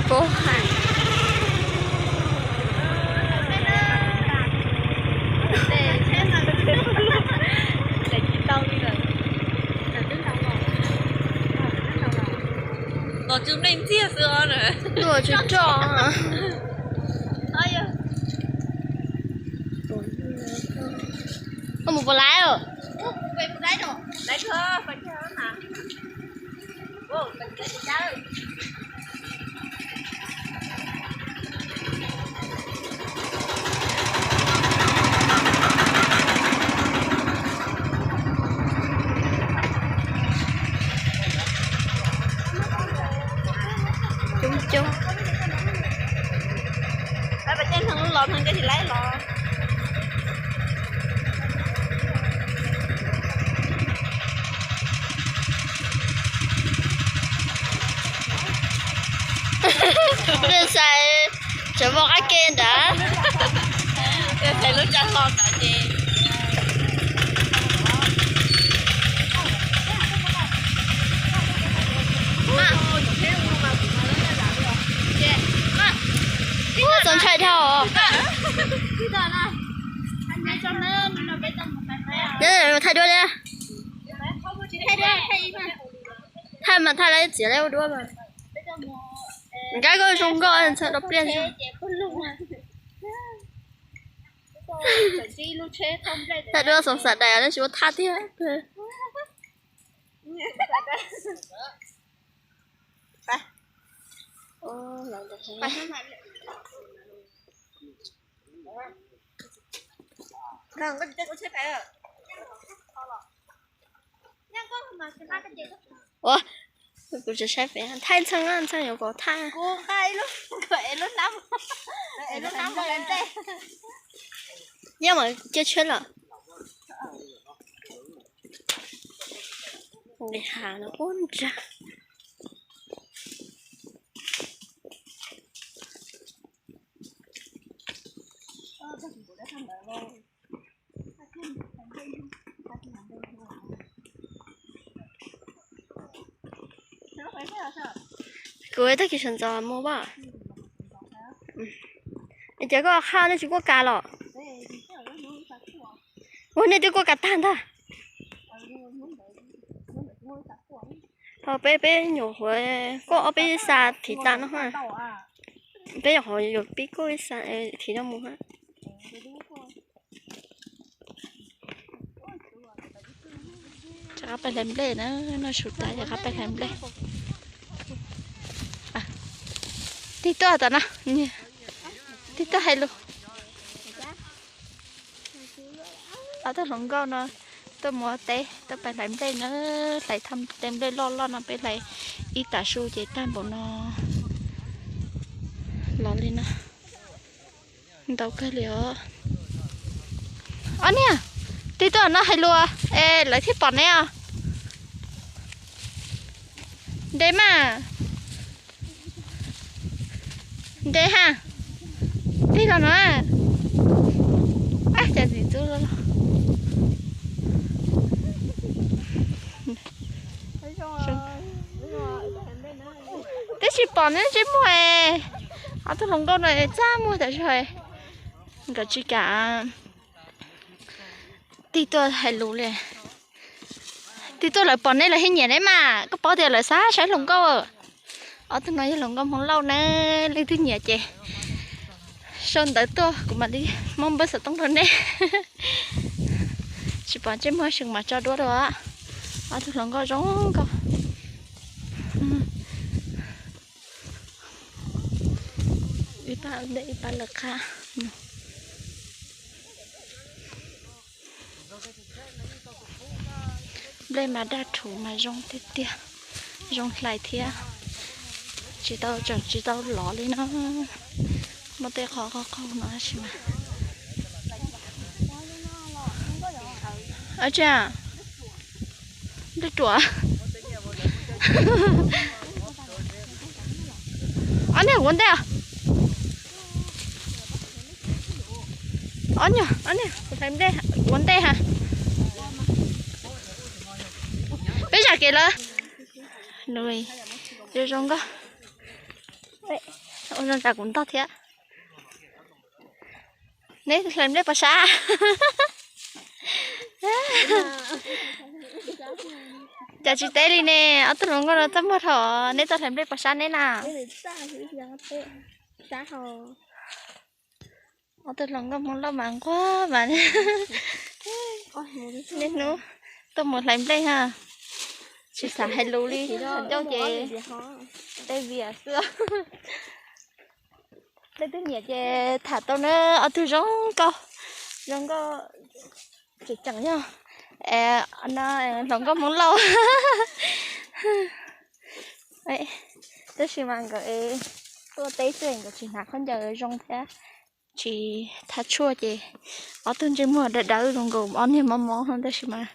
Pub hais. Los tsw neeg ntxiag xwb os. Luaj tsw roj. Koj mus puas laiv os? Coob coob. Xaiv tseem muaj qab ke ntawd. Xaiv lub tsa hlo ntawd ces. Txaus ntshai dhau. Thaij duab li. Thaij mas thaij lawv txiav lawv ua duab mas. Nkawd koj zoo nkauj ntxhais rau pliaj. Thaij duab xoom xav dais tab sis ua thaj tiag. Ua, kuv tsis saib pem thaij ntxhee, ntxhee yuav kom thaij. Nyob mas cia tsheb lawm. Nqis hav no ua nrag. Kuv tag kis sawv ntxov mus pom. Es ces koj qhaj nej tsis kuaj kas los? Ua nej twb kuaj kas tag ntag. Ho peb, peb nyuam qhuav kuaj ob peb xav thim tas no. Peb nyuam qhuav yuav pib kuaj ib xav thim no mus. Rov qab pais hlais nplej na, noj su tas rov qab pais hlais nplej. Tig tuaj tom no, tig tuaj hais lus. Ob tug hluas nkauj no tuaj mus ua teb, tuaj pais hlais nplej na, hlais tau tej nplej loj loj no peb hlais ib tas su ces tag npaum no. Los li no. Ntau kawg li os. Ob niag, tig tuaj no hais lus es lawv thiaj pom neb os. Nte mas. Nte ha. Tig los no. Ab, cas ntxim ntxub los. Twb tsis pom neb ntsej muag es. Ob tug hluas nkauj no txaj muag tas zog, nkawd tsis kam tig tuaj hais lus li. Tig tuaj lawv pom neb lawv thiaj nyiam neb mas, koj paub tias lawv xav saib hluas nkauj. Ob tug no yog hluas nkauj Hmoob Lauj na, leej twg nyiam ces sau ntawv tuaj kuv mam li muab npawb xov tooj rau neb. Tsis pom ntsej muag seem mam tso duab dua. Ob tug hluas nkauj zoo nkauj. Ib pab ua ntej ib pab lawv qab. Nplej mas daj rhuv mas zoo tiag tiag, zoo hlais thiab. Tsis tau, tseem tsis tau lov li no. Muaj tej qhov qaug qaug no tab sis mas. Ab tsi, nplej ruam. Ob niag ua ntej. Ob niag, ob niag kuv hlais nplej ua ntej ha. Peb zam kev lawm. Zoo zoo nkauj. Ua zoo tsam kuv ntog thiab. Neb hlais nplej puas sab? Cas tsis teb li ne, ob tug hluas nkauj no txaj muag dhau, neb tuaj hlais nplej puas sab neb na? Ob tug hluas nkauj Hmoob Lauj mas nquag mas. Niaj hnub tuaj mus hlais nplej ha, tsis xav hais lus li, ncauj ces tej vias xwb. Leej twg nyiam ces tham tau na, ob tug zoo nkauj, zoo nkauj tseem tseem yog hluas nkauj Hmoob Lauj. Tab sis mas nkawd tuaj teb xwb nkawd tsis hnav khaub ncaws zoo thiab tsis thaj tshuaj ces ob tug ntsej muag dawb dawb zoo nkaus ob niag mob mob tab sis mas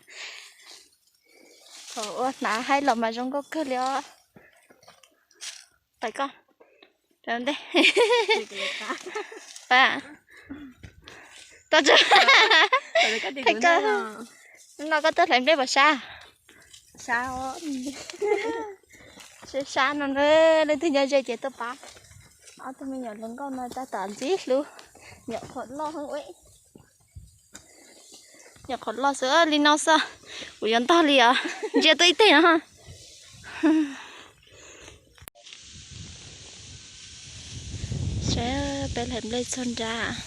thaum ua hnav haib los mas zoo nkauj kawg li os. Pais koj ntej. Pab, koj, no koj tuaj hlais nplej puas sab? Sab sab no na, leej twg nyob ze ces tuaj pab. Ob tug me nyuam hluas nkauj no tab tom ntxim hlub, nyuam qhuav loj heev. Nyuam qhuav loj xwb li no xwb, kuv yuav ntog li os, ntsia tuaj ib teg no. Saib peb hlais nplej txog nrad.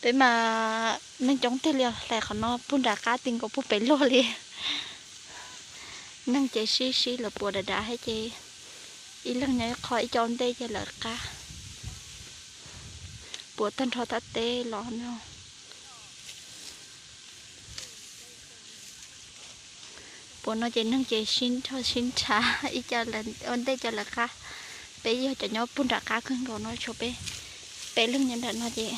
Peb mas neeg coob tiag li os, hlais qhov no puag nram qab ti nkaus puag pem luag li. Neeg ces sib sib lawv puas dav dav thiab ces ib leeg nyob ib qho ib co ntej ces lawv qab puas tag nrho thaj teb los no. Puas no ces neeg ces sib nrho sib nrhav ib co ua ntej co lawv qab. Peb yog cov nyob puag nram qab kawg nkaus no tshuav peb peb leeg nyob nram no ces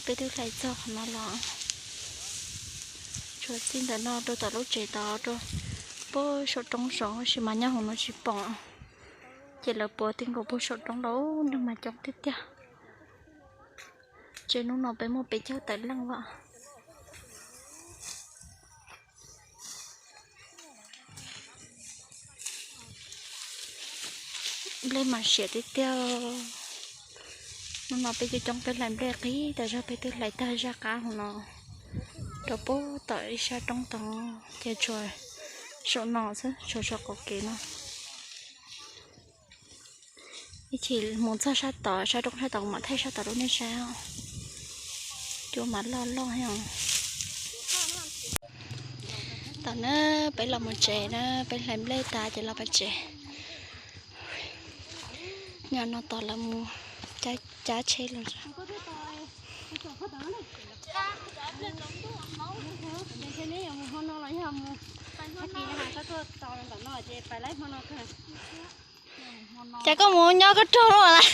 peb twb hlais txog qhov no los. Tshuav txij ntawm no rau tom lub tsev tod rau puag saum roob saud tab sis mas nyob hauv no tsis pom. Ces lawv puas ti nkaus puag saum roob los, neeg mas coob tiag tiag. Tsev hnub no peb muaj peb caug tawm leej vam. Nplej mas siav tiag tiag. Hnub no peb coob coob peb hlais nplej qib tas zog, peb twb hlais tag zaj qab hauv no rau puag tom ib sab roob tod, ces tshuav saum no xwb, tshuav saum qaum kev no. Ib chim mus txog sab tod, sab roob sab tod mam thaij sab tod rau nej saib. Cua mas loj loj thiab os. Tom na, peb los mus tsev na, peb hlais nplej tas ces los pem tsev. Nyob no tos lawv mus cab tsheb los. Cas koj mus nyob koj raug lawm.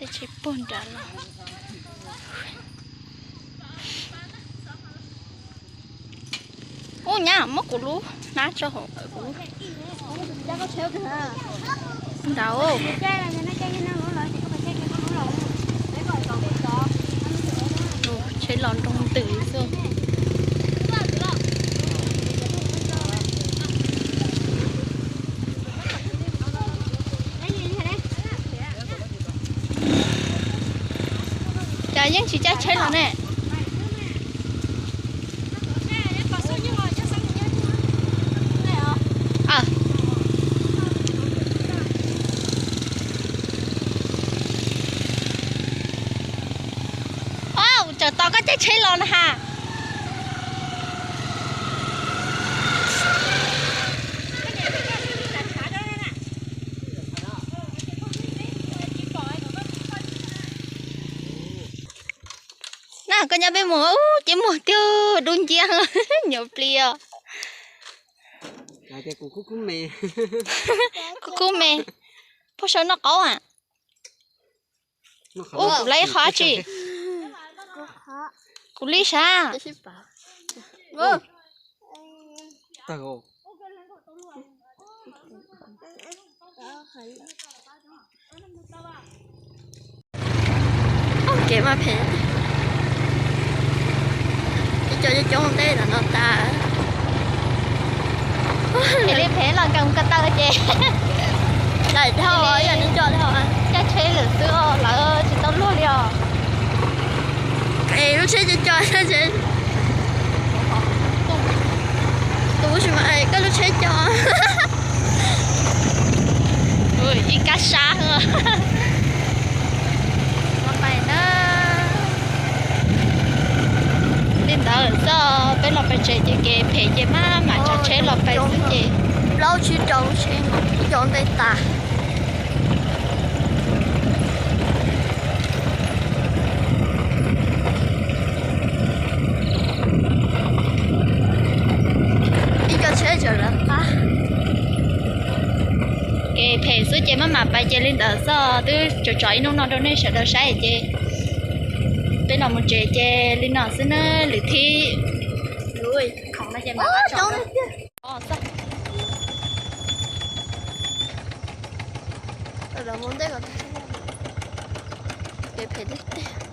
Tej tsheb puag nrad los. Ub nyab, muab kuv lub hnab tso hauv kuv lub. Ntawd. Tsheb los nroo ntws xwb. Cas yeej tsis caij tsheb los ne? Au, tsam tos koj caij tsheb los na ha. Koj nyob peb mus, ces muag tiag dub nciab, nyuam plis os. Kub kub me, phauj saw noj qaub a. Ub, kuv laiv qhov dab tsi? Kuv li sav. Kev mas phem, ib co coob coob ntej no tas. Phem li phem los nkees ko taw ces daim dhau, ib yam li co dhau, caij tsheb lawm xwb os, lawv tsis tau luag li os. Es lub tsheb co co, tus tsis mas koj lub tsheb co. Ib kab sab. Pais na. Li ntawd xwb, peb los pem tsev ces kev phem ces maj mam tsav tsheb los pem xwb ces. Plaub tsib rau tsheb coob ntej tas. Ib co tsheb tseem lawv qab. Kev phem xwb ces maj mam pais ces li ntawd xwb, twb tso tso ib hnub no rau nej sawv daws saib ces peb los mus tsev ces li no xwb na, lwm thib. Khoom no ces mam coob tiag. Kev phem tiag tiag.